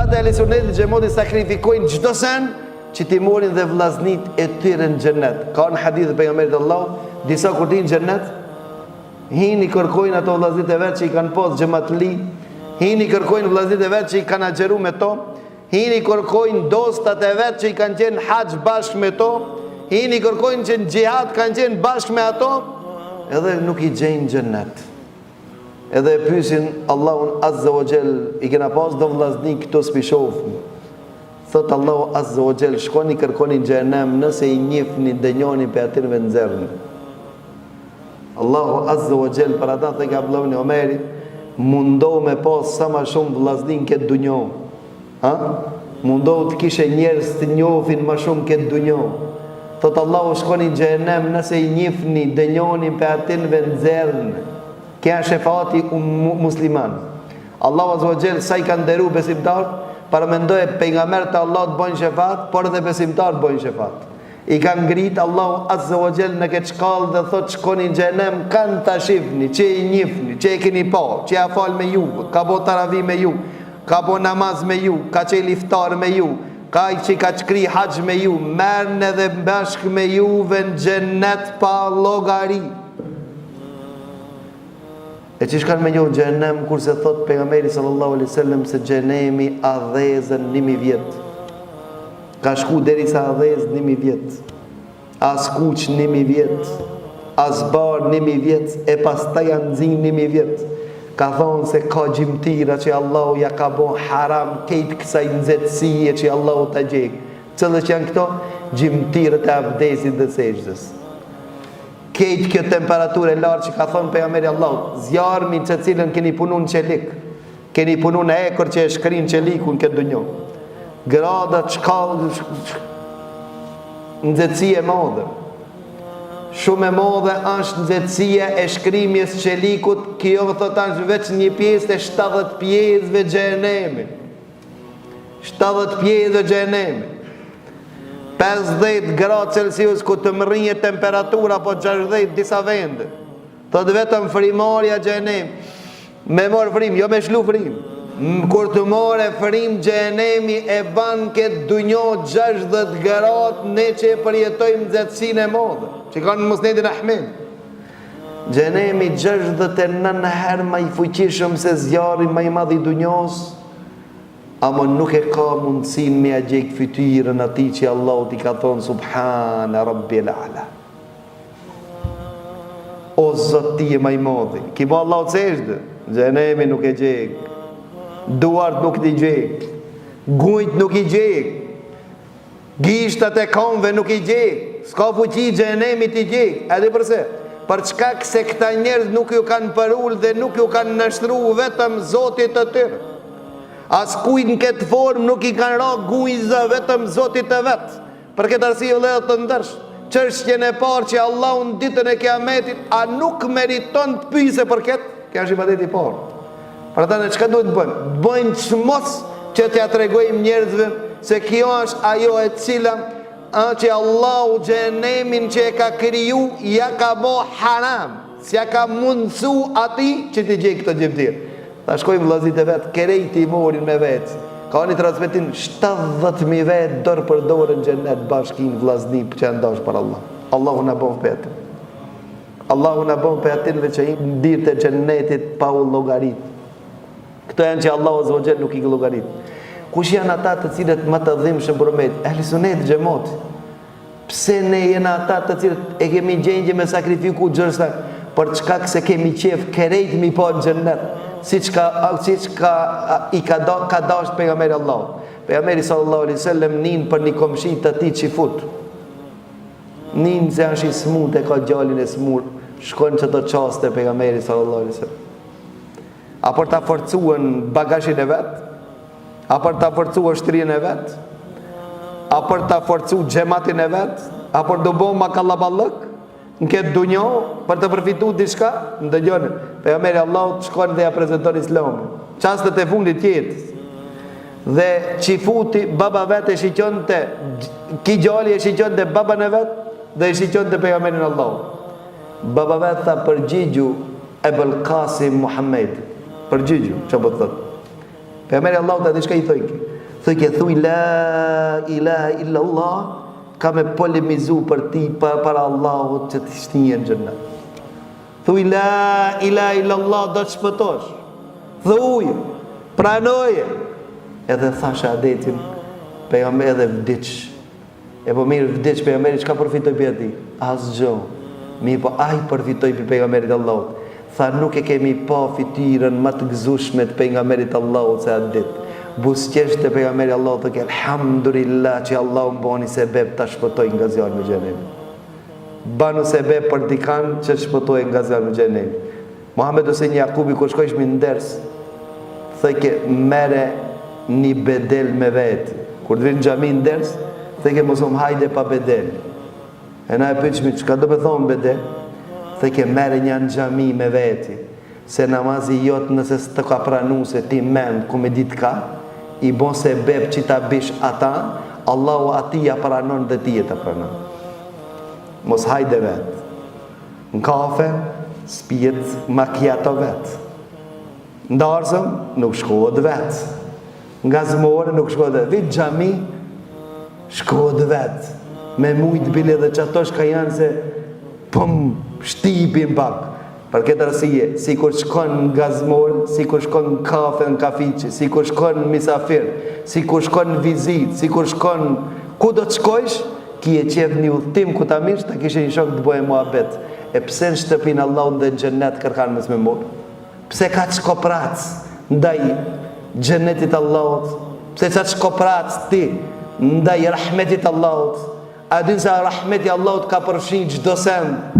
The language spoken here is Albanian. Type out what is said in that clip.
ata ehli sunetit xhematit sakrifikojnë çdo sen që t'i morin dhe vllaznit e tyre në xhennet. Ka në hadith të pejgamberit të Allahut, disa kur t'hinë xhennet, hinë i kërkojnë ato vllaznit e vet që i kanë pas xhematli, hinë i kërkojnë vllaznit e vet që i kanë agjëru me to, Hinë i kërkojnë dostat e vet që i kanë qenë n'haxh bashkë me to, hinë i kërkojnë që në xhihad kanë qenë bashkë me ato, edhe nuk i gjejnë xhennet. Edhe e pyesin Allahun Azza wa Jall, i kena pas do vllazni këtu s'pi shofim. Thot Allahu Azza wa Jall, shkoni kërkoni n'xhehenem, nëse i njihni ndonjonin prej atynve nxerrni. Allahu Azza wa Jall për ata thojke Abdullah ibn Omeri, mundohu me pas sa ma shumë vllazni në këtë dunjo. Ha? Mundohu të kishe njerëz të njofin ma shumë këtë dunjo. Thot Allahu shkoni në xhehenem nëse i njifni ndonjonin prej atynve nxerrni. Kjo është shefati musliman. Allahu Azza wa Jall sa i ka nderu besimtarët, paramendoje pejgamberët e Allahut bojnë shefat, por edhe besimtarët bojnë shefat. I ka ngrit Allahu Azza wa Jall në këtë shkallë dhe thotë shkoni në xhehenem kanë ta shifni, që e njifni, që e keni pa, që ja fal me ju, ka bo taravi me ju, ka bo namaz me ju, ka çel iftar me ju, ka që ka shkri haxh me ju, merrne edhe bashkë me juve në xhennet pa llogari. E qysh kanë me njohë xhehenem kurse thot pejgamberi sallallahu alaihi wasallam se xhehenemi a dhezën 1000 vjet. Ka shku derisa a dhezë 1000 vjet. A skuq 1000 vjet. A zbardh 1000 vjet e pastaj a nxi 1000 vjet. Ka thonë se ka gjymtira që Allahu ja ka bo haram kejt kësaj nxehtësie që Allahu ta djeg. Cilët janë këto? Gjymtirët e abdesit dhe sexhdes. Kejt kjo temperaturë e lartë që ka thonë pejgamberi Allahut, zjarmi të cilën keni punu në çelik, keni punu në ekur që e shkrin çelikun këtë dunjo. Grada çka nxehtësi e madhe. Shumë e madhe është nxehtësia e shkrimjes çelikut, kjo thotë është veç një pjesë e 70 pjesëve xhehenemit. 70 pjesë xhehenemit. 50 gradë Celsius ku të mrrinje temperatura po 60 disa vende. Thotë vetëm frymarrja xhehenem. Me marr frim, jo me lshu frim. Kur të marrë frim xhehenemi e ban këtë dunjo 60 gradë ne që e përjetojmë nxehtësinë e madhe. Që ka në Musnedin Ahmed. Xhehenemi 69 herë ma i fuqishëm se zjarri ma i madh i dunjos, ama nuk e ka mundësinë me ia djeg fytyrën atij që Allahut i ka thonë Subhana Rabbijel A'la. O Zot ti je ma i madhi. Ki bo Allahut sexhde, xhehenemi nuk e djeg. Duart nuk i djeg. Gujt nuk i djeg. Gishtat e kamve nuk i djeg, s'ka fuqi xhehenemi t'i djeg. A di përse? Për shkak se këta njerëz nuk ju kanë përul dhe nuk ju kanë nënshtru vetëm Zotit të tyre. Askujt në këtë formë nuk i kanë ra gujza vetëm Zotit të vet. Për këtë arsye vëllezër të ndershëm, çështjen e parë që Allahu në ditën e Kiametit a nuk meriton të pyesë për këtë? Kjo është ibadeti i parë. Prandaj ne çka duhet të bëjmë? Të bëjmë çmos që t'ja tregojmë njerëzve se kjo është ajo e cila a që Allahu xhehenemin që e ka kriju ja ka bo haram, s'ja ka mundësu atij që t'i djeg këto gjymtyrë. Ta shkojnë vëllazit e vet, krejt i morin me vet. Ka një transmetim 70.000 vet dorë për dorë në xhennet bashkë vllazni që janë dashur për Allah. Allahu na bëftë prej atyre. Allahu na bëftë prej atynve që hinë në dyert e xhennetit pa u llogarit. Këto janë që Allahu azza wa jall nuk i llogarit. Kush janë ata të cilët më të dhimbshëm për umet? Ehli sunet xhemat. Pse ne jena ata të cilët e kemi gjendje me sakrifiku gjërsa për shkak se kemi qef krejt mi pa në xhennet, siç ka siç ka i ka da, ka dashtë pejgamberi Allahut. Pejgamberi sallallahu alaihi wasallam nin për një komshi të tij çifut. Nin se është i smut e ka djalin e smur, shkon qato çaste pejgamberi sallallahu alaihi wasallam. A për ta forcuar bagazhin e vet? A për ta forcuar ushtrinë e vet? A për ta forcuar xhematin e vet? A për të bërë ma kallaballëk në këtë dunjo për të përfituar diçka? Ndëgjoni, pejgamberi Allahut shkon dhe ja prezanton Islamin. Çastet e fundit të jetës. Dhe çifuti baba vet e shiqonte, ki djali e shiqonte baban e vet dhe e shiqonte pejgamberin Allahut. Baba vet tha përgjigju Ebul Qasim Muhammed. Përgjigju, çka po të thotë. Pejgamberi Allahut a di çka i thojke. Thojke thuj la ilaha illa Allah, ka me polemizu për ti para Allahut që të shtije në xhennet. Thuj la ilaha illa Allah do të shpëtosh. Thuj, pranoje. Edhe tha shahadetin, pejgamberi edhe vdiq. E po mirë vdiq pejgamberi çka përfitoi prej atij? Asgjë. Mirëpo ai përfitoi prej pejgamberit Allahut. Tha nuk e kemi pa fytyrën më të gëzueshme të pejgamberit Allahut se atë ditë. Buzëqeshte pejgamberi Allahut thoke elhamdulillah që Allahu më bani sebeb ta shpëtoj nga zjarmi i xhehenemit. Banu sebeb për dikan që të shpëtojë nga zjarmi i xhehenemit. Muhamed Husein Jakubi kur shkojshmi në ders, thojke merre një bedel me veti. Kur të vin në xhami në ders, thojke mos um hajde pa bedel. E na e pyetshmi çka do me thonë bedel? Thojke merre një në xhami me veti. Se namazi jot nëse s'të ka pranu se ti mend ku me ditë ka, i bon sebeb që ta bish ata, Allahu atij ja pranon dhe ti e ta pranon. Mos hajde vetë. Në kafe, s'pijet makiato vetë. Në darsëm, nuk shkohet vetë. Në gazmore, nuk shkohet vetë. Veç xhami, shkohet vetë. Me mujtë bile dhe qato shka janë se pëm shtipin pak. Për këtë arsye, sikur shkon në gazmore, sikur shkon në kafe në kafiqe, sikur shkon në misafir, sikur shkon në vizitë, sikur shkon ku do të shkojsh, Kije qef një udhëtim ku ta mirsh ta kishe një shok të bëje muhabet e pse në shtëpinë Allahut dhe në xhennet kërkan mos me mor pse kaq koprac ndaj xhennetit Allahut pse kaq koprac ti ndaj rahmetit Allahut a din se rahmeti Allahut ka përfshi çdo send.